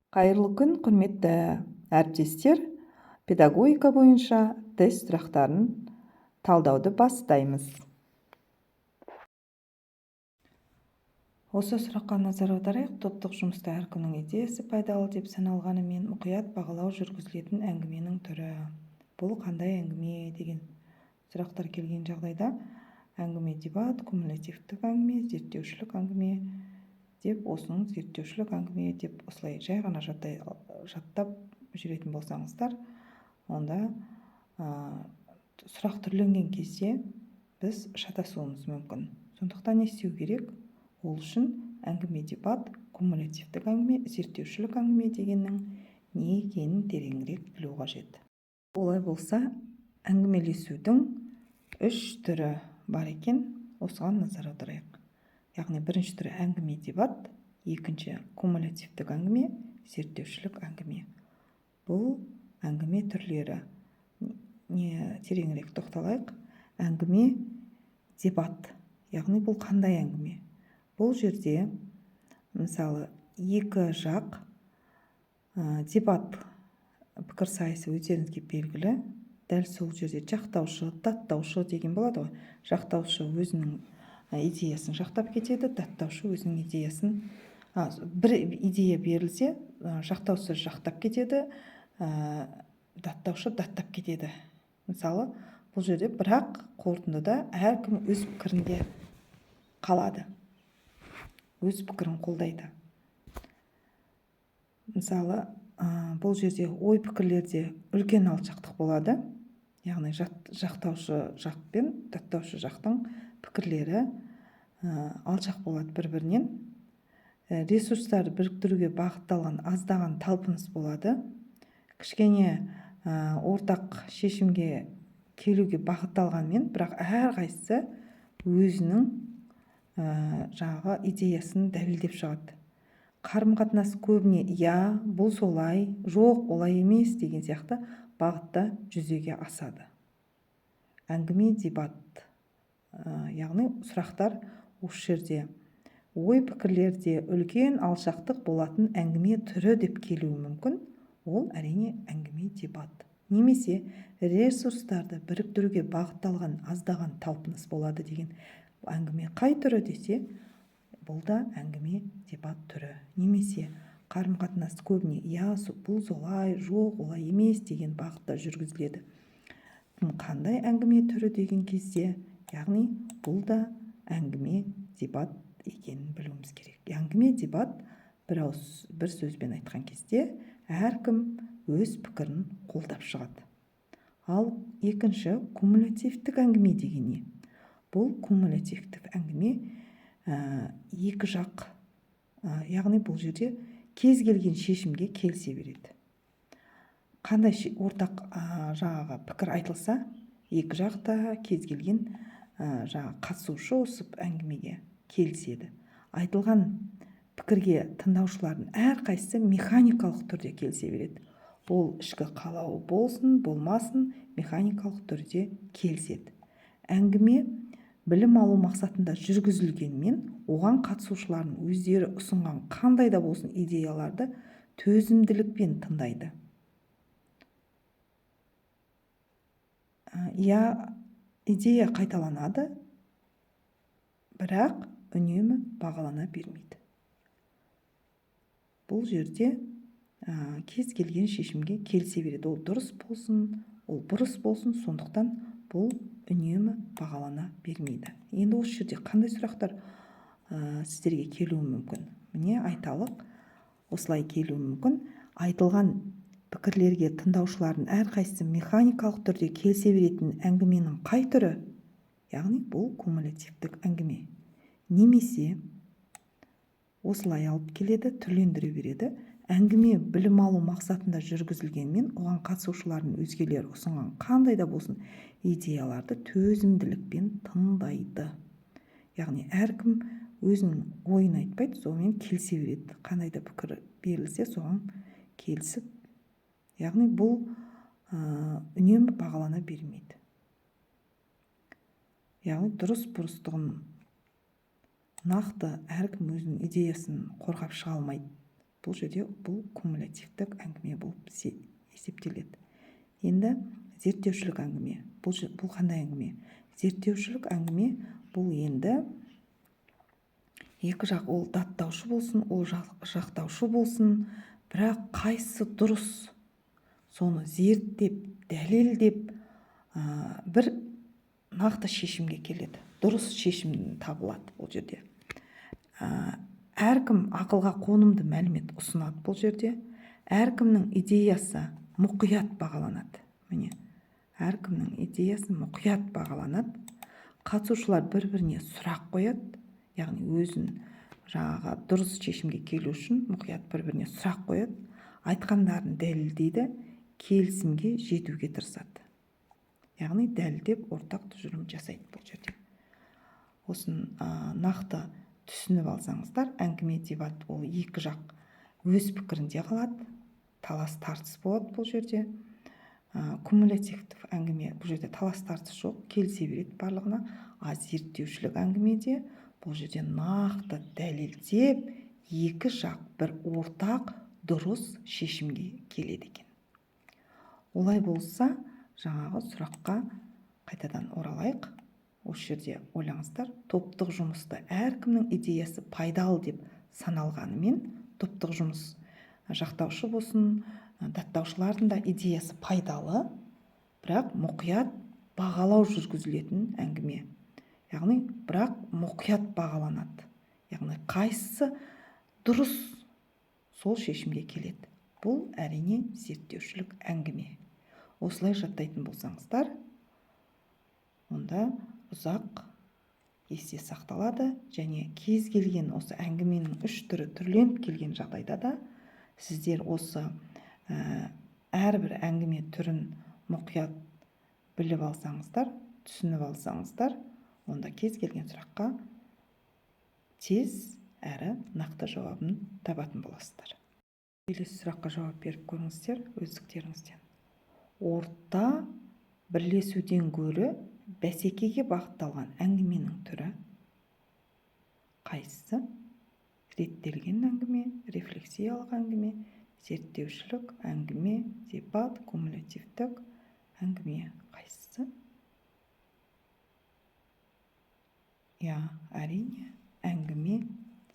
Қайырлы күн, құрметті әріптестер! Педагогика бойынша тест сұрақтарын талдауды бастаймыз. Осы сұраққа назар аударайық. Топтық жұмыста әркімнің идеясы пайдалы деп саналғанымен, мұқият бағалау жүргізілетін әңгіменің түрі. Бұл қандай әңгіме деген сұрақтар келген жағдайда әңгіме дебат, кумулятивтік әңгіме, зерттеушілік әңгіме деп, осының зерттеушілік әңгіме деп осылай жай ғана жаттап жүретін болсаңыздар, онда сұрақ түрленген кезде біз шатасуымыз мүмкін. Сондықтан не істеу керек? Ол үшін әңгіме дебат, кумулятивтік әңгіме, зерттеушілік әңгіме дегеннің не екенін тереңірек білу қажет. Олай болса, әңгімелесудің үш түрі бар екен, осыған назар аударайық. Яғни бірінші түрі әңгіме дебат, екінші кумулятивтік әңгіме, зерттеушілік әңгіме. Бұл әңгіме түрлері. Не тереңірек тоқталайық. Әңгіме дебат, яғни бұл қандай әңгіме? Бұл жерде мысалы екі жақ дебат пікірсайысы өздеріңізге белгілі. Дәл сол жерде жақтаушы, даттаушы деген болады ғой. Жақтаушы өзінің идеясын жақтап кетеді, даттаушы өзінің идеясын, бір идея берілсе, жақтаушы жақтап кетеді, даттаушы даттап кетеді. Мысалы, бұл жерде бірақ қорытындыда әркім өз пікірінде қалады, өз пікірін қолдайды. Мысалы, бұл жерде ой пікірлерде үлкен алшақтық болады, яғни жақтаушы жақ пен даттаушы жақтың пікірлері алшақ болады бір-бірінен. Ресурстарды біріктіруге бағытталған аздаған талпыныс болады. Кішкене ортақ шешімге келуге бағытталғанмен, бірақ әрқайсысы өзінің жаңағы идеясын дәлелдеп шығады. Қарым-қатынас көбіне иә, бұл солай, жоқ, олай емес деген сияқты бағытта жүзеге асады. Әңгіме дебат, яғни сұрақтар осы жерде ой пікірлерде үлкен алшақтық болатын әңгіме түрі деп келуі мүмкін. Ол әрине әңгіме дебат. Немесе ресурстарды біріктіруге бағытталған аздаған талпыныс болады деген әңгіме қай түрі десе, бұл да әңгіме дебат түрі. Немесе қарым-қатынас көбіне иә, бұл солай, жоқ, олай емес деген бағытта жүргізіледі. Қандай әңгіме түрі деген кезде, яғни бұл да әңгіме дебат екенін білуіміз керек. Әңгіме дебат бір сөзбен айтқан кезде әркім өз пікірін қолдап шығады. Ал екінші кумулятивтік әңгіме деген не? Бұл кумулятивтік әңгіме екі жақ, яғни бұл жерде кез келген шешімге келісе береді. Қандай ортақ жаңағы пікір айтылса, екі жақ та кез келген жаңағы қатысушы осы әңгімеге келіседі. Айтылған пікірге тыңдаушылардың әрқайсысы механикалық түрде келісе береді. Ол ішкі қалауы болсын, болмасын, механикалық түрде келіседі. Әңгіме білім алу мақсатында жүргізілгенмен, оған қатысушылардың өздері ұсынған қандай да болсын идеяларды төзімділікпен тыңдайды. Иә, идея қайталанады, бірақ үнемі бағалана бермейді. Бұл жерде кез келген шешімге келісе береді. Ол дұрыс болсын, ол бұрыс болсын, сондықтан бұл үнемі бағалана бермейді. Енді осы жерде қандай сұрақтар сіздерге келуі мүмкін? Міне айталық, осылай келуі мүмкін. Айтылған пікірлерге тыңдаушылардың әрқайсысы механикалық түрде келісе беретін әңгіменің қай түрі? Яғни бұл кумулятивтік әңгіме. Немесе осылай алып келеді, түрлендіре береді. Әңгіме білім алу мақсатында жүргізілгенмен, оған қатысушылардың өзгелері ұсынған қандай да болсын идеяларды төзімділікпен тыңдайды. Яғни әркім өзінің ойын айтпайды, сонымен келісе береді. Қандай да пікір берілсе, соған келісіп, яғни бұл үнемі бағалана бермейді. Яғни дұрыс бұрыстығын нақты әркім өзінің идеясын қорғап шыға алмайды. Бұл жерде бұл кумулятивтік әңгіме болып есептеледі. Енді зерттеушілік әңгіме. Бұл қандай әңгіме? Зерттеушілік әңгіме бұл енді екі жақ, ол даттаушы болсын, ол жақтаушы болсын, бірақ қайсысы дұрыс, соны зерттеп, дәлелдеп, бір нақты шешімге келеді. Дұрыс шешім табылады бұл жерде. Әркім ақылға қонымды мәлімет ұсынады бұл жерде. Әркімнің идеясы мұқият бағаланады. Міне, әркімнің идеясы мұқият бағаланады. Қатысушылар бір-біріне сұрақ қояды, яғни өзін жаңағы дұрыс шешімге келу үшін мұқият бір-біріне сұрақ қояды, айтқандарын дәлелдейді, келісімге жетуге тырысады. Яғни дәлелдеп ортақ тұжырым жасайды бұл жерде. Осын нақты түсініп алсаңыздар, әңгіме, дебат ол екі жақ өз пікірінде қалады, талас тартыс болады бұл жерде. Кумулятивті әңгіме, бұл жерде талас тартыс жоқ, келісе береді барлығына. А зерттеушілік әңгімеде бұл жерде нақты дәлелдеп, екі жақ бір ортақ дұрыс шешімге келеді екен. Олай болса, жаңағы сұраққа қайтадан оралайық. Осы жерде ойлаңыздар, топтық жұмысты әркімнің идеясы пайдалы деп саналғанымен, топтық жұмыс жақтаушы болсын, даттаушылардың да идеясы пайдалы, бірақ мұқият бағалау жүргізілетін әңгіме. Яғни бірақ мұқият бағаланады. Яғни қайсысы дұрыс, сол шешімге келеді. Бұл әрине зерттеушілік әңгіме. Осылай жаттайтын болсаңыздар, онда ұзақ есте сақталады және кез келген осы әңгіменің үш түрі түрленіп келген жағдайда да сіздер осы әрбір әңгіме түрін мұқият біліп алсаңыздар, түсініп алсаңыздар, онда кез келген сұраққа тез әрі нақты жауабын табатын боласыздар. Келесі сұраққа жауап беріп көріңіздер өздіктеріңізден. Орта бірлесуден гөрі бәсекеге бағытталған әңгіменің түрі қайсысы? Реттелген әңгіме, рефлексиялық әңгіме, зерттеушілік әңгіме, дебат, кумулятивтік әңгіме қайсысы? Иә, әрине, әңгіме,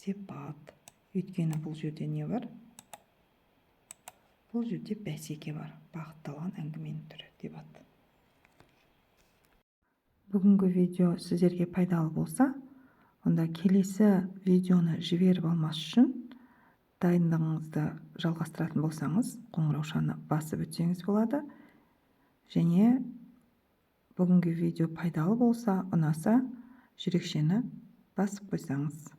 дебат. Өйткені бұл жерде не бар? Бұл жерде бәсеке бар, бағытталған әңгіменің түрі, дебат. Бүгінгі видео сіздерге пайдалы болса, онда келесі видеоны жіберіп алмас үшін дайындығыңызды жалғастыратын болсаңыз, қоңыраушаны басып өтсеңіз болады. Және бүгінгі видео пайдалы болса, ұнаса, жүрекшені басып қойсаңыз.